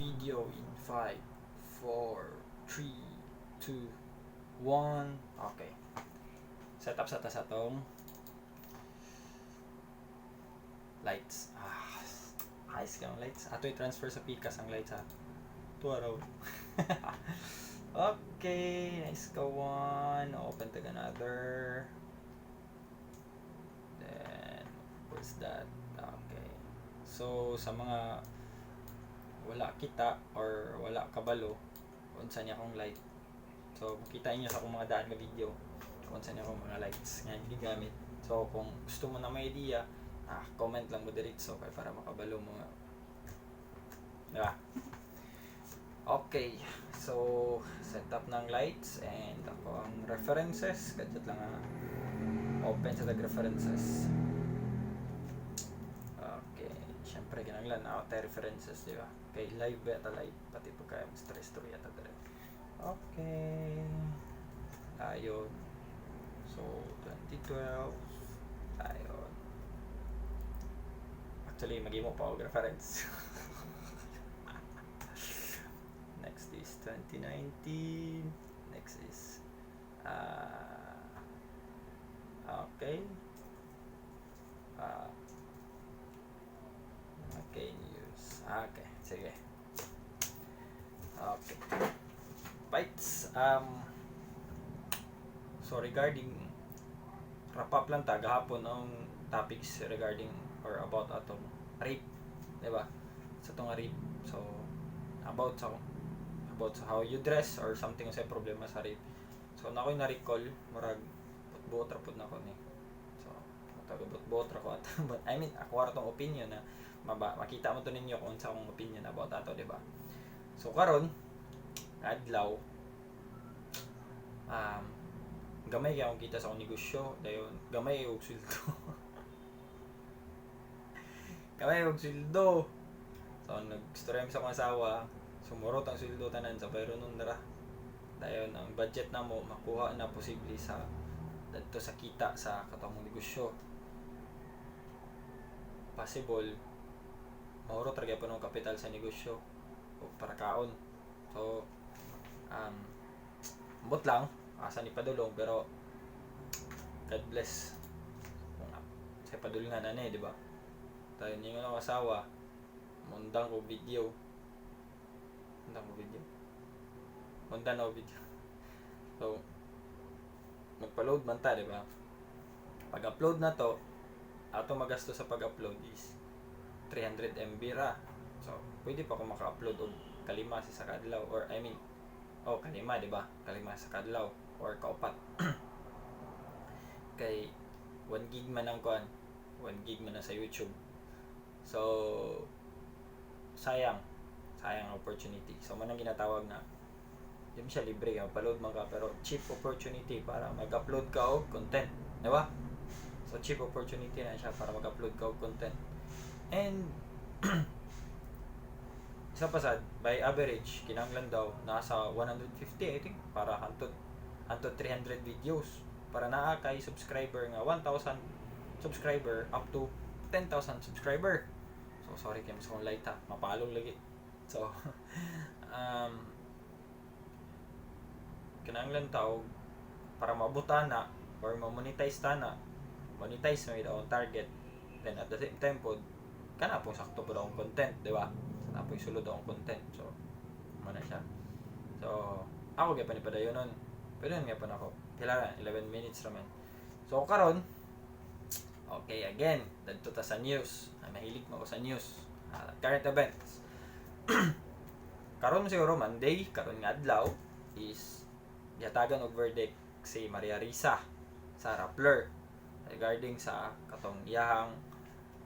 Video in 5, 4, 3, 2, 1. Okay. Set up sa ta sa atong lights. Ah, ayos ka ang lights. Ato i-transfer sa Pikas ang lights ha. Tuwa raw. Okay, nice ka one. Open to another. Then, what's that? Okay. So, sa mga wala kita or wala kabalo, unsa niya akong light. So, makita niyo sa akong mga daan nga video kung unsa niya akong mga lights nga gigamit. So, kung gusto mo na may idea, comment lang mo diretso kay para makabalo mo nga. Diba? Okay. So, set up ng lights and ako ang references. Kadyot lang open sa tag references. Okay. Siyempre, kinanglan na ako tayo references, di ba? Kay live ba ta live? Pati po kaya stress story ata dire. Okay. Tayo. So, 2012. Tayo. Actually, maghimo pa og reference. Next is 2019. Next is okay. Okay, news. Okay, sige. Okay. Bites. So regarding, wrap up lang ta gahapon ang topics regarding or about atong rape, di ba? Sa atong rape. So about sa how you dress or something sa problema sa rape. So na ako'y na-recall, murag buot ra pud nako ni. So matago buot ra ko at, but I mean, ako ra tong opinion na maba, makita mo to ninyo kung unsa akong opinion about ato, di ba? So karon adlaw, gamay kay akong kita sa akong negosyo, dayon gamay og sweldo. Gamay og sweldo. So nagstorya mi sa akong asawa, sumurot ang sweldo tanan sa bayronon ra. Dayon ang budget namo makuha na posible sa dadto sa kita sa katong negosyo. Possible mahurot ra gyapon ang kapital sa negosyo o para kaon. So ambot lang asa ni padulong, pero God bless kung sa padulngan na ni, di ba? Tayo ningon ako asawa, mundang ko video. Mundang ko video. Mundang ako video. So, magpa-load man ta, di ba? Pag-upload na to, ato magasto sa pag-upload is 300 MB ra. So, pwede pa ako maka-upload og kalima sa kadlaw or I mean, oh, kalima, di ba? Kalima sa kadlaw or kaupat. Kay 1 gig man ang kuan, 1 gig man na sa YouTube. So, sayang. Sayang ang opportunity. So, man ang ginatawag na di mo siya libre, upload man ka, pero cheap opportunity para mag-upload ka og content, di ba? So, cheap opportunity na siya para mag-upload ka og content. And isa pa sad, by average, kinahanglan daw nasa 150, I think, para hantod 300 videos para naa kay subscriber nga 1,000 subscriber up to 10,000 subscriber. So sorry kay mas akong light ha, mapalong lagi. So kinahanglan tao para mabuta na or ma-monetize ta na, monetize mo ang target, then at the same time pod kana pong sakto po akong content, di ba? Sa po sulod akong content. So mo na siya. So ako gyud pa ni padayon nun, pero yun nga pa nako pila ra, 11 minutes raman. So karon, okay, again, dadto ta sa news. Ay, mahilig mo ako sa news, current events. Karon siguro Monday, karon nga adlaw is gihatagan og verdict si Maria Risa sa Rappler regarding sa katong iyahang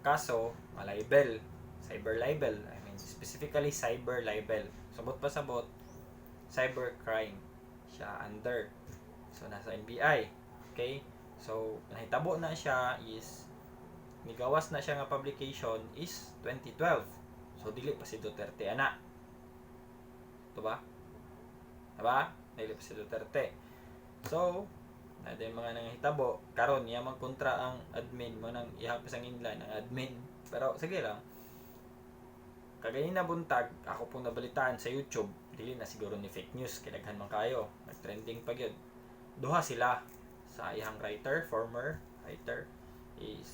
kaso nga libel, cyber libel, I mean, specifically cyber libel. Sabot pa sabot, cyber crime siya under. So nasa NBI. Okay? So nahitabo na siya is nigawas na siya nga publication is 2012. So dili pa si Duterte ana. Ito ba? Diba? Dili pa si Duterte. So, na din mga nangahitabo karon niya man kontra ang admin mo nang ihap sa inline ang admin. Pero sige lang. Kaganina buntag ako pong nabalitaan sa YouTube, dili na siguro ni fake news kay daghan man kayo, nagtrending pa gyud. Duha sila sa iyang writer, former writer, is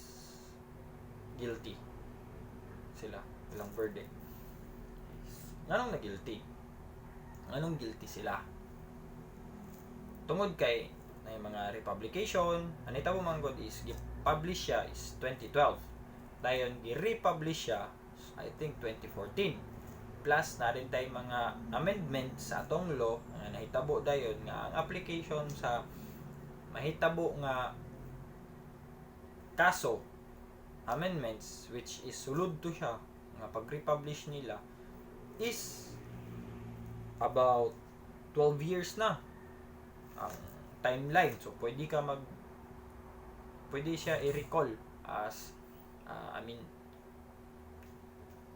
guilty sila, ilang verdict. Is, nganong na guilty? Nganong guilty sila? Tungod kay na yung mga republication, ang nitabo man gud is gi-publish siya is 2012. Dayon gi-republish siya, I think, 2014. Plus na rin tay mga amendments sa atong law nga nahitabo dayon nga ang application sa mahitabo nga kaso, amendments, which is sulod to siya nga pag-republish nila is about 12 years na ang timeline. So pwede siya i-recall as I mean,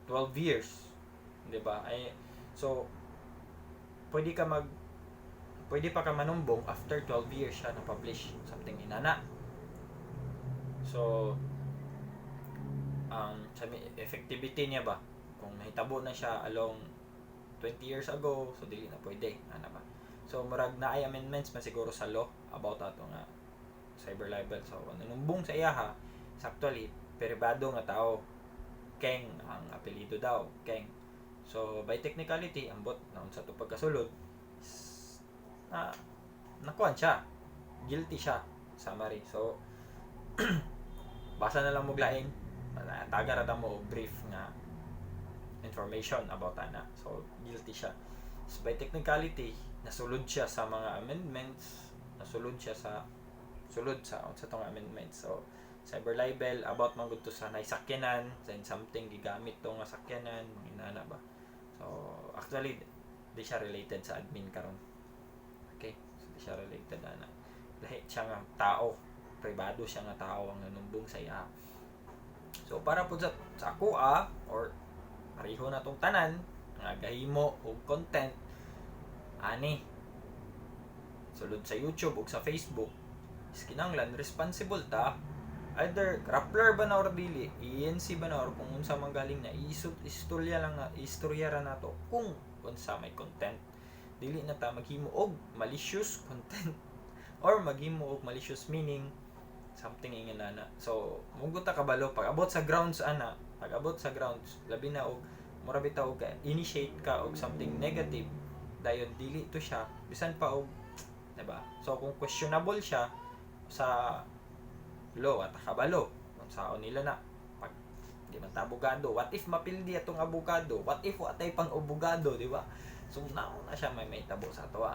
12 years, 'di ba? Ay, so pwede pa ka manumbong after 12 years siya na publish, something inana. So ang sa effectivity niya ba, kung nahitabo na siya along 20 years ago, so dili na pwede ana ba. So murag naay amendments man siguro sa law about ato nga cyber libel. So ang nanumbong sa iyaha is actually pribado nga tao, Keng ang apelyido daw, Keng. So by technicality, ambot naunsa to pagkasulod is, na nakuan siya, guilty siya, summary. So basa na lang mo lain, taga ra mo og brief nga information about ana. So guilty siya. So by technicality, nasulod siya sa mga amendments, nasulod siya sa sulod sa unsa tong amendments. So cyber libel, about man gud to sa naisakyanan, then something gigamit to nga sakyanan, mga inana ba. So actually di siya related sa admin karon, okay? So di siya related ana. Lahi siya nga tao, pribado siya nga tao ang nanumbong sa iya. So para pud sa ako or pareho na tong tanan nga gahimo og content ani sulod sa YouTube ug sa Facebook is kinahanglan responsible ta, either Rappler ba na or dili, ANC ba na or kung unsa man galing na isut istorya lang na istorya ra nato. Kung unsa may content, dili na ta maghimo og malicious content or maghimo og malicious meaning, something ingon ana. So munggo ta kabalo pag abot sa grounds ana, pag abot sa grounds, labi na og mura bitaw og initiate ka og something negative, dayon dili to siya bisan pa og, diba? So kung questionable siya sa law at kabalo kung saon nila na pag di man ta abogado, what if mapildi atong abogado, what if wa tay pang abogado, di ba? So naon na siya may tabo sa ato.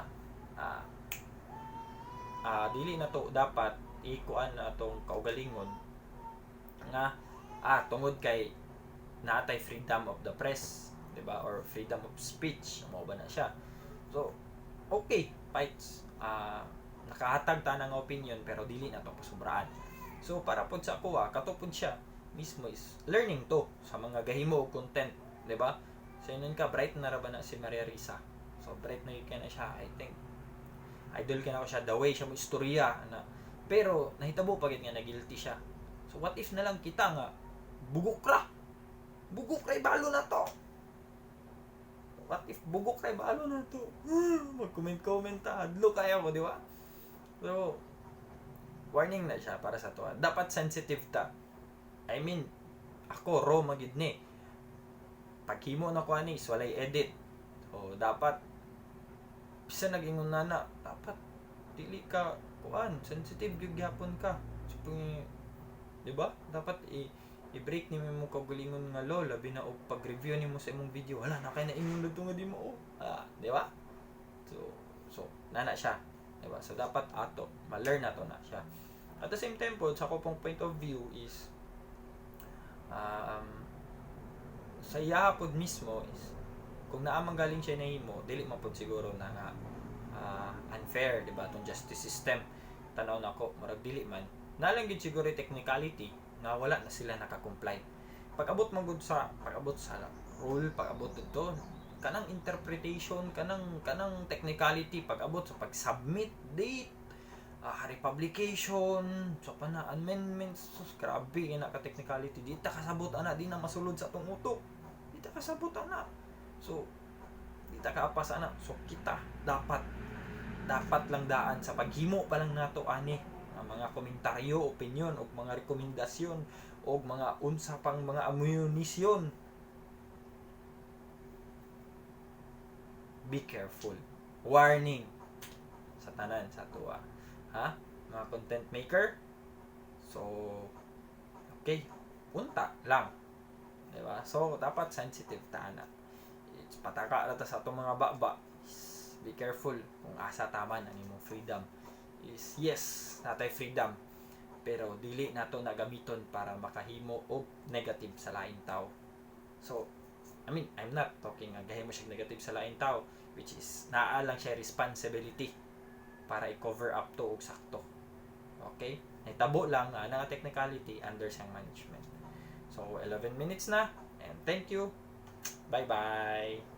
Dili na to dapat ikuan na atong kaugalingon nga tungod kay naatay freedom of the press, di ba, or freedom of speech mo ba na siya. So okay, fights, nakahatag ta ng opinion, pero dili na to pasubraan. So para pod sa ako, kato pod siya mismo is learning to sa mga gahimo og content, di ba? So yun ka bright na ra ba na si Maria Risa. So bright na yun na siya, I think. Idol ka na ko siya, the way siya mo istorya na. Pero nahitabo pa gid nga na guilty siya. So what if na lang kita nga bugok ra? Bugok ra ibalo na to. What if bugok ra ibalo na to? Mag-comment-comment ta, hadlo kaya mo, di ba? So warning na siya para sa to. Dapat sensitive ta. I mean, ako raw magid ni. Paghimo na ko ani is walay edit. So dapat bisan nag-ingon na na, dapat dili ka kuan, sensitive gyud gyapon ka. So, di ba? Dapat i-break nimo imong kaugalingon nga law, labi na og pag-review nimo sa imong video. Wala na kay naingon didto nga di mo. Ah, di ba? So nana siya. Di ba? So dapat ato ma-learn nato na siya. At the same time po, sa ko pong point of view is sa iya pod mismo is kung naa man galing siya nahimo, dili man pod siguro na nga unfair, di ba, tong justice system. Tanaw nako, murag dili man. Nalang gyud siguro yung technicality nga wala na sila naka-comply. Pag abot sa rule, pag abot dito kanang interpretation, kanang technicality, pag abot sa pag-submit date, republication, so pa na amendments, sus, grabe na ka technicality. Di ta kasabot ana, di na masulod sa atong utok. Di Di ta kasabot ana. So di ta kaapas ana. So kita dapat dapat lang daan sa paghimo pa lang nato ani ang mga komentaryo, opinion ug mga rekomendasyon o mga unsa pang mga amunisyon. Be careful. Warning sa tanan sa tuwa. Ha? Mga content maker. So, okay. Unta lang. Diba? So, dapat sensitive ta na. It's pataka ra ta sa atong mga baba. Be careful kung asa taman ang imong freedom. Is yes, natay freedom. Pero dili nato na gamiton para makahimo og negative sa laing tao. So, I mean, I'm not talking nga gahimo siya negative sa laing tao, which is naa lang siya responsibility para i-cover up to og sakto. Okay? Nahitabo lang nga nga technicality under siyang management. So, 11 minutes na and thank you. Bye-bye.